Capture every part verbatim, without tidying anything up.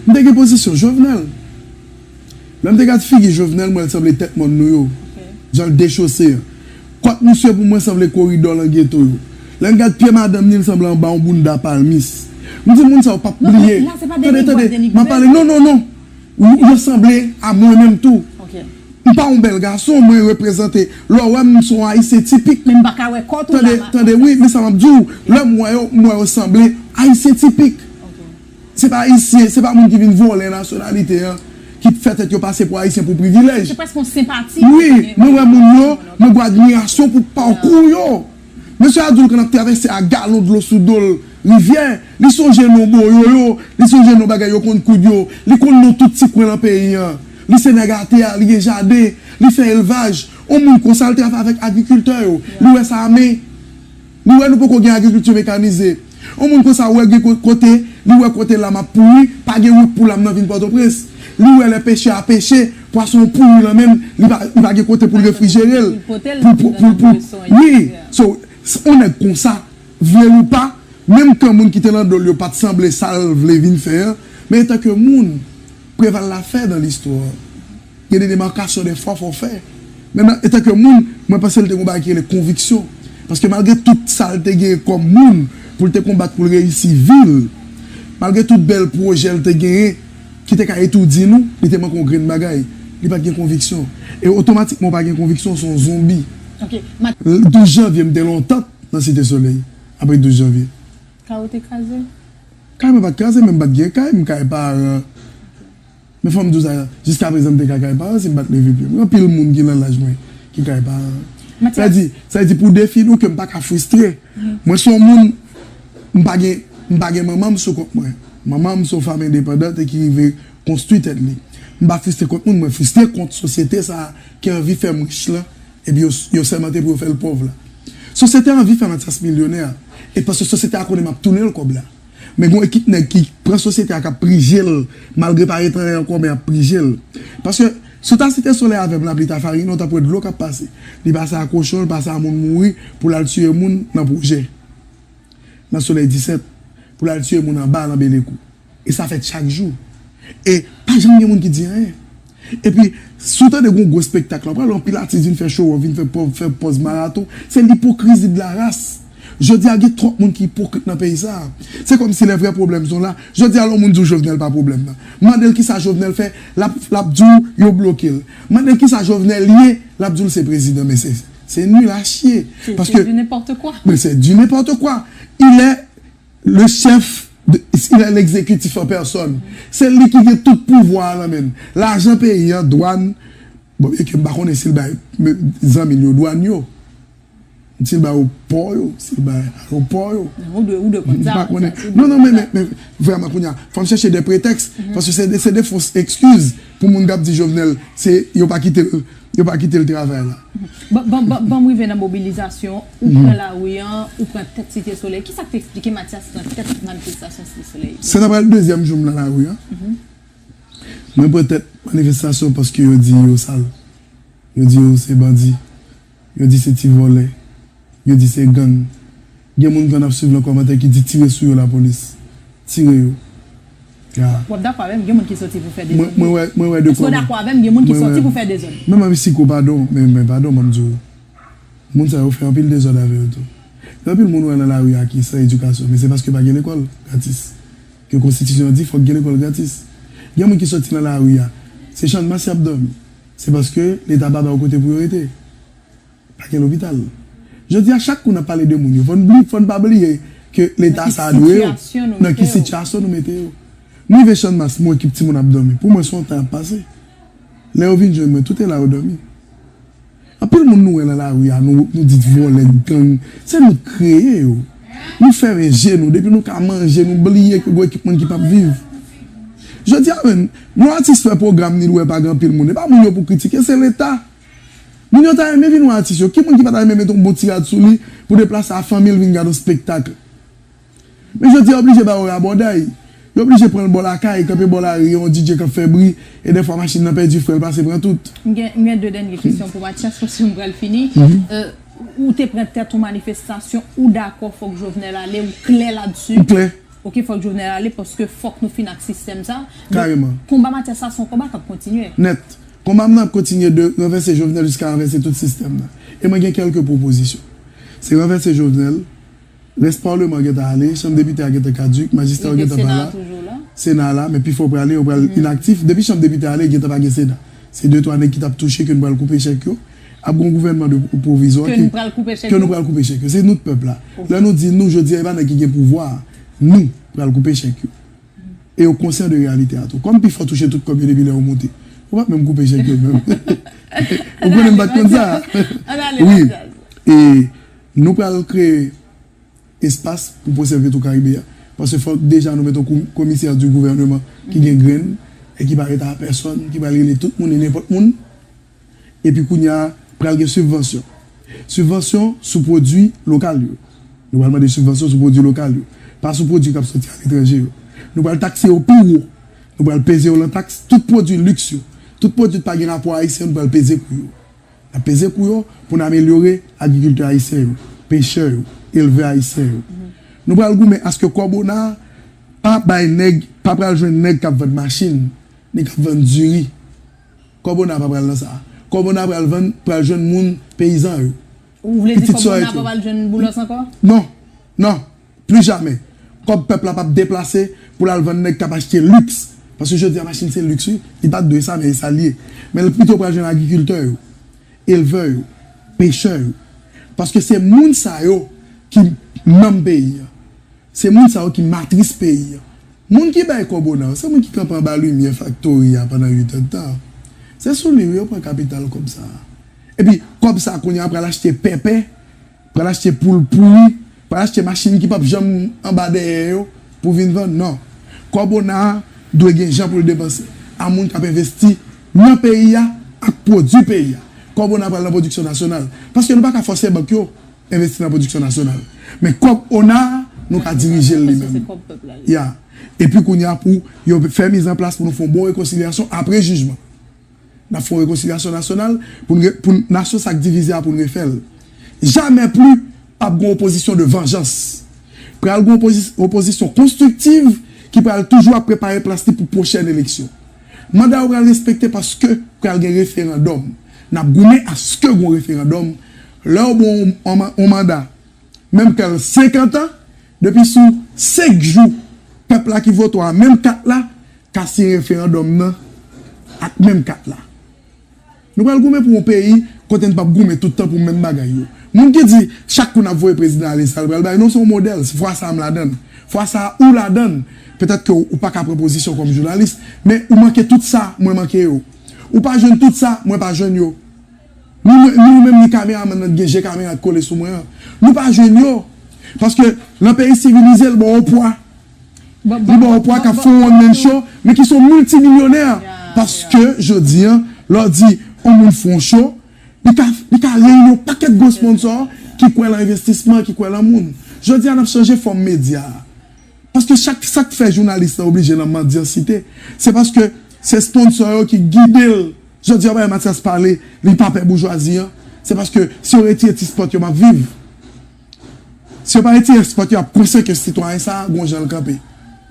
M te gen pozisyon Jovenel. Lè m te gad figi Jovenel, m wè l sanble tèt mòn nou yo. Jan l dechose an. Kòt misye pou mwen sanble koridò nan geto yo. Lè m gad pye madanm ni, l sanble anba yon bounda palmis. M di moun sa yo p ap bliye. Tande, tande, m ap pale. Non, non, non. Yo sanble a mwen menm tou. M pa yon bèl gason, mwen reprezante. Lè w wè m, m se yon Ayisyen tipik. Men m pa ka wè kò tou la. Tande, tande, wi, men sa m ap di w. Lè m wè yo, m wè yo sanble Ayisyen tipik. Se pa Ayisyen, se pa moun ki vin vòlè nasyonalite an, ki fè tèt yo pase pou Ayisyen pou privilèj. Se prèske yon senpati. Wi, mwen wè moun yo, mwen gen admirasyon pou pakou yo. Mesye Adoul Can ap travèse ak galon dlo sou do l rivyè, li sonje non Boyo yo, li sonje non bagay yo konn koud yo, li konn non tout ti kwen nan peyi an. Li se nèg atè a, li gen jaden, li fè elvaj. On moun konsa, l travay avèk agrikiltè yo. Li wè sa a men. Li wè nou poko gen agrikilti mekanize. On moun konsa wè gen ko-, kote, li wè kote lam ap pouri, pa gen wout pou lam nan vin Pòtoprens. Li wè lè pechè a peche, pwason pouri lan men l, li pa, li pa gen kote pou l refrijere l. Pou, pou, pou, pou, wi, so, s-, on nèg konsa, vle l ou pa, menm kan moun ki te nan do l yo pa t sanble sa l vle vin fè an, men etanke moun, Preval la fè nan listwa. Gen de demarkasyon de fwa fò fè. Men nan, etanke moun, mwen panse l te gen yon bagay ki rele konviksyon. Paske malgre tout sa l te genyen kòm moun pou l te konbat pou l reyisi vi l, malgre tout bèl pwojè l te genyen ki te ka etoudi nou, li te manke yon grenn bagay. Li pa t gen konviksyon. E otomatikman w pa gen konviksyon, w se yon zonbi. Douz janvye, m te lontan nan Site Solèy, apre douz janvye. Kay ou te kraze? Kay mwen pa t kraze, men m pa t gen kay, m kay paran. Men fò m di w sa, jiskaprezan m te ka kay paran si m pa t leve pye m. Gen anpil moun ki nan laj mwen ki kay paran. Sa vle di, sa vle di pou defini w ke m pa ka fristre. Mwen se yon moun, m pa gen, m pa gen manman m sou kont mwen. Manman m se yon fanm endepandant e ki rive konstwi tèt li. M pa fristre kont moun, mwen fristre kont sosyete sa a ki anvi fè m rich lan, epi yo, yo sèmante pou yo fè l pòv la. Sosyete a anvi fè Mathias milyonè, e paske sosyete a konnen m ap tounen l kòb la. Men gen yon ekip nèg ki pran sosyete a k ap prije l, malgre pa ret anyen ankò, men y ap prije l. Paske si w ta Site Solèy avè m, lapli ta farinen w, t ap wè dlo k ap pase. Li pase a kochon, li pase a moun mouri pou l al tiye moun nan pwojè. Nan Solèy disèt, pou l al tiye moun anba nan Belekou. E sa fèt chak jou. E pa janm gen moun ki di anyen. Epi, si w tande gen yon gwo espektak la, w pral wè anpil atis vin fè show, vin fè pòz, fè pòz maraton. Se lipokrizi de la ras. Jodi a, gen twòp moun ki ipokrit nan peyi sa a. Se kòmsi lè vrè pwoblèm son la. Jodi a, lè yon moun di w Jovenel pa pwoblèm nan, mande l kisa Jovenel fè, l ap, l ap di w yo bloke l. Mande l kisa Jovenel ye, l ap di w l se prezidan, men se, se nul à chier. Paske, men se du n'importe quoi. Il est le chef, de, il est l'exécutif en personne. Se li ki gen tout pouvwa a nan men l. Lajan peyi an, dwàn, bon, byenke m pa konnen si l bay zanmi l yo dwàn yo, si l ba yo pò yo, si l bay ayewopò yo. Ou dwe, ou dwe konn sa. M pa konnen. Non, non, men, men, men, vrèman, kounye a, fò m chèche de pretèks, paske se de, se de fos ekskiz pou moun k ap di Jovenel, se, yo pa kite l, yo pa kite l travay la. Ban, ban, ban, ban m rive nan mobilizasyon, ou pran lari an, ou pran tèt Site Solèy. Kisa k te eksplike Mathias pran tèt manifestasyon Site Solèy? Se nan pral dezyèm jou m nan lari an. Mwen pran tèt manifestasyon paske yo di yo sal. Yo di yo se bandi. Yo di se ti vòlè. Yo di se gang. Gen moun k ap swiv nan kòmantè ki di tire sou yo lapolis. Tire yo. W ap dakò avè m, gen moun ki soti pou fè dezòd. Mwen, mwen wè, mwen wè de kòman. Èske w dakò avè m, gen moun ki soti pou fè dezòd? Menm avèk Siko, padon, men, men padon, ban m di w. Moun sa yo fè anpil dezòd avè yo tou. Gen anpil moun ou wè nan lari a ki san edikasyon, men se paske pa gen lekòl gratis. Ke konstitisyon an di fòk gen lekòl gratis. Gen moun ki soti nan lari a, se Channmas y ap dòmi. Se paske Leta pa ba yo kote pou yo rete. Pa gen lopital. Jodi a, chak kou n ap pale de moun yo, fò n bli-, fò n pa bliye ke Leta sa a dwe yo, nan ki sitiyasyon nou mete yo. M rive Channmas, m wè ekip timoun ap dòmi. Pou mwen, se yon tan y ap pase. Lè yo vin jwenn mwen, tout e la yo dòmi. Anpil moun nou wè nan lari a, nou, nou di vòlè, gang, se nou k kreye yo. Nou fèmen je nou, depi nou ka manje, nou bliye ke gen ekip moun ki p ap viv. Jodi a menm, yon atis fè pwogram ni l wè pa gen anpil moun, e pa moun yo pou kritike, se Leta. Moun yo ta renmen vin wè atis yo. Ki moun ki pa ta renmen mete yon bon ti rad sou li pou deplase a fanmi l vin gade yon spektak? Men jodi a, yo oblije ba yo rabòday. Yo oblije pran l bò lakay, kanpe bò lari, yon D J k ap fè bri, e dèfwa machin nan pèdi fren, l pase pran tout. M gen, m gen de dènye kesyon pou Mathias, paske m pral fini. Euh, ou te pran tèt yon manifestasyon, ou dakò fòk Jovenel ale, ou klè ladsi? M klè. Ok, fòk Jovenel ale paske fòk nou fin ak sistèm sa. Donk, kareman, konba Mathias la se yon konba k ap kontinye. Nèt. Konba m nan ap kontinye de ranvèse Jovenel jiska ranvèse tout sistèm nan. E mwen gen kèlke pwopozisyon. Se ranvèse Jovenel, rès palman an gentan ale, chanm depite a gentan kadik, majistra yo gentan pa la, Sena la, men pifò prale, yo pral inaktif. Depi chanm depite a ale, gentan pa gen Sena. Se de twa nèg ki t ap touche ke nou pral koupe chèk yo. Ap gen yon gouvènman de pwovizwa ke nou pral koupe chèk yo. Se nou k pèp la. Lè nou di nou, jodi a, e pa nèg ki gen pouvwa a. Nou pral koupe chèk yo. E yo konsyan de reyalite a tou. Kòm pifò touche tout kòb yo depi lè yo moute, yo p ap menm koupe chèk yo menm. Ou konnen m pa t konn sa. Wi. E nou pral kreye espas pou pwosè Petwokaribe a. Paske fòk deja nou met yon komisè di gouvènman ki gen grenn e ki pa ret a pèsòn, ki pral rele tout moun e nenpòt moun. Epi kounye a, pral gen sibvansyon. Sibvansyon sou pwodui lokal yo. Nou pral mande sibvansyon sou pwodui lokal yo. Pa sou pwodui k ap soti aletranje yo. Nou pral takse yo pi wo. Nou pral peze yo lan taks, tout pwodui liks yo. Tout pwodui ki pa gen rapò ayisyen yo, nou pral peze kou yo. N ap peze kou yo pou n amelyore agrikiltè ayisyen yo, pechè yo, elvè ayisyen yo. Nou pral goumen aske kòb ona a pa bay nèg, pa pral jwenn nèg k ap vann machin, ni k ap vann diri. Kòb ona a pa pral nan sa. Kòb ona a pral vann, pral jwenn moun, peyizan yo. Ou vle di kòb ona a pa pral jwenn Boulos ankò? Non, non, pli jamè. Kòb pèp la p ap deplase pou l al vann nèg k ap achte liks. Paske jodi a machin se liks wi. Li pa t dwe sa, men e sa l ye. Men l pito pral jwenn agrikiltè yo, elvè yo, pechè yo. Paske se moun sa yo ki nanm peyi a. Se moun sa yo ki matris peyi a. Moun ki bay kòb ona yo, se moun ki kanpe anba limyè faktori a pandan uit èdtan. Se sou li wi yo pran kapital kòb sa a. Epi kòb sa a kounye a pral achte pèpè, pral achte poul pouri, pral achte machin ki p ap janm anba dèyè yo pou vin vann. Non. Kòb ona a dwe gen jan pou l depanse a moun k ap envesti nan peyi a ak pwodui peyi a. Kòb ona a pral nan pwodiksyon nasyonal. Paske nou pa ka fòse bank yo envesti nan pwodiksyon nasyonal. Men kòb ona a, nou ka dirije l li menm. Ya. Epi kounye a pou yo fè mizanplas pou nou fè yon bon rekonsilyasyon apre jijman. N ap fè yon rekonsilyasyon nasyonal pou n re- pou n- nasyon sa k divize a pou n refè l. Jamè pli p ap gen opozisyon de vanjans. Pral gen opozi- opozisyon konstriktiv ki pral toujou ap prepare plas li pou pwochèn eleksyon. Manda yo pral respekte paske pral gen referandòm. N ap goumen aske gen yon referandòm. Lè yo ba w yon, yon ma- yon manda, menm ke l senkant an, depi sou senk jou, pèp la ki vote w a, menm kat la, ka siyen referandòm nan ak menm kat la. Nou pral goumen pou yon peyi kote n p ap goumen tout tan pou menm bagay yo. Moun ki di chak kou n ap voye prezidan ale sa l pral bay, non, se yon modèl. Fwa sa a m ladan l. Fwa sa a ou ladan l. Petèt ke w pa ka pran pozisyon kòm jounalis, men ou manke tout sa mwen manke yo. Ou pa jwenn tout sa mwen pa jwenn yo. Ni mwen, ni ou menm, ni kameramann nan ki gen je kamera ki kole sou mwen an. Nou pa jwenn yo. Paske nan peyi sivilize, l ba w pwa. Li ba w pwa k ap fè yon one man show, men ki se yon miltimilyonè. Paske, jodi a, lè w di yon moun fè yon show, li ka, li ka reyini yon pakèt gwo sponsò ki kwè lan envestisman, ki kwè lan moun. Jodi a, n ap chanje fòm medya a. Paske chak, sa k fè jounalis lan oblije nan mandyansite, se paske se sponsò yo ki gide l. Jodi a, w pa wè Mathias pale, li pa pè boujwazi an. Se paske si yo retire ti spòt yo, m ap viv. Si yo pa retire spòt yo, y ap kwense ke sitwayen sa a, gon jan l kanpe.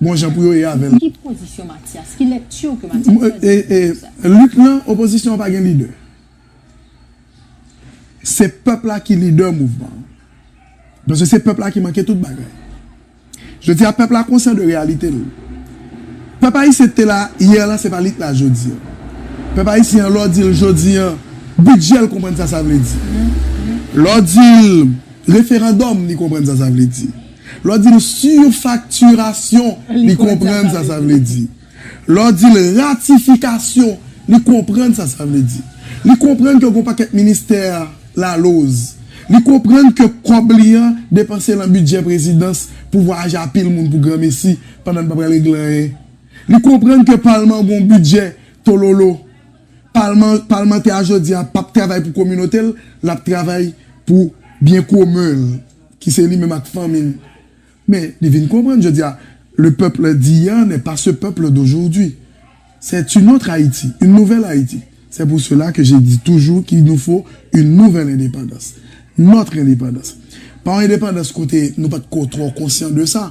Gon jan pou yo ye avè l. Ki pozisyon Mathias? Ki lèkti ke Mathias fè de sa? Lit lan, opozisyon an pa gen lidè. Se pèp la ki lidè mouvman an. Paske se pèp la ki manke tout bagay. Jodi a, pèp la konsyan de reyalite l. Pèp ayisyen ki te la yè la, se pa li k la jodi a. Pèp ayisyen an, lè w di l jodi a, bidjè, l konprann sa sa vle di. Lè w di l referandòm, li konprann sa sa vle di. Lè w di l sifaktirasyon, li konprann sa sa vle di. Lè w di l ratifikasyon, li konprann sa sa vle di. Li konprann ke gon pakèt ministè laloz. Li konprann ke kòb li an depanse lan bidjè prezidans pou vwayaje a pil moun pou granmesi pandan n pa pral regle anyen. Li konprann ke palman gon bidjè tololo. Palman, palmantè a jodi a p ap travay pou kominote l, l ap travay pou byen komen l, ki se li menm ak fanmi l. Men, li vin konprann, jodi a, le peuple d'hier n'est pas ce peuple d'aujourd'hui. C'est une autre Haïti, une nouvelle Haïti. C'est pour cela que je dis toujours qu'il nous faut une nouvelle indépendance. Notre indépendance. Pa yon endepandans kote nou pa t ko twò konsyan de sa.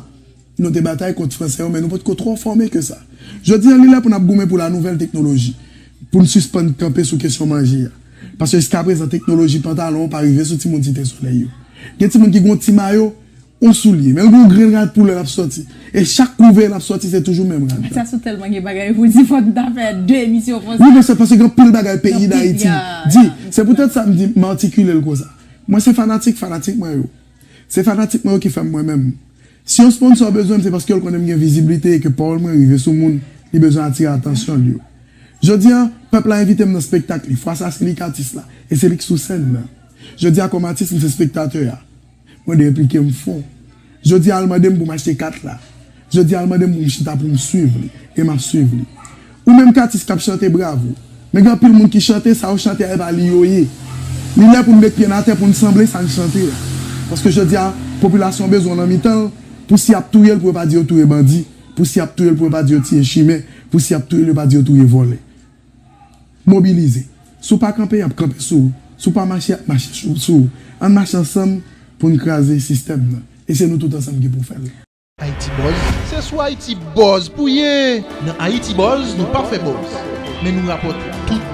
Nou te batay kont Fransè yo, men nou potko twò fòme ke sa. Jodi a, li lè pou n ap goumen pou la nouvèl teknoloji, pou n sispann kanpe sou kesyon manje a. Paske jiskaprezan, teknoloji pantalon an pa rive sou timoun Site Solèy yo. Gen timoun ki gon ti mayo, yon soulye, men yon grenn rad poulè l ap sòti. E chak kou w veye l ap sòti, se toujou menm rad la. Sa sou tèlman gen bagay pou di, fò n ta fè de emisyon konsa. Wi, men se paske gen anpil bagay peyi Dayiti di. Se poutèt sa m di, m atikile l konsa. Mwen se fanatik, fanatik mwen yo. Se fanatik mwen yo ki fè m mwen menm. Si yon sponsò bezwen m, se paske l konnen m gen viziblite e ke pawòl mwen rive sou moun, li bezwen atire atansyon l yo. Jodi a, pèp la envite m nan spektak li. Fwa sa, se li k atis la. E se li k sou sèn nan. Jodi a, kòm atis, m se spektatè a. Mande enplike m fon. Jodi a, l mande m pou m achte kat la. Jodi a, l mande m pou m chita pou m swiv li. E m ap swiv li. Ou menm k atis k ap chante, bravo. Men gen anpil moun ki chante, sa yo chante a, e pa li yo ye. Li lè pou n met pye n atè, pou n sanble sa n chante a. Paske jodi a, popilasyon bezwen w nan mitan l, pou si y ap touye l, pou yo pa di yo touye bandi. Pou si y ap touye l, pou yo pa di yo tiye chimè. Pou si y ap touye l, yo pa di yo touye vòlè. Mobilize. Si w pa kanpe, y ap kanpe sou ou. Si w pa mache, y ap mache sou, sou ou. Ann mache ansanm pou n kraze sistèm nan. E se nou tout ansanm ki pou fè l. Haiti Buzz, se sou Haiti Buzz pou ye! Nan Haiti Buzz, nou pa fè buzz, men nou rapòte tout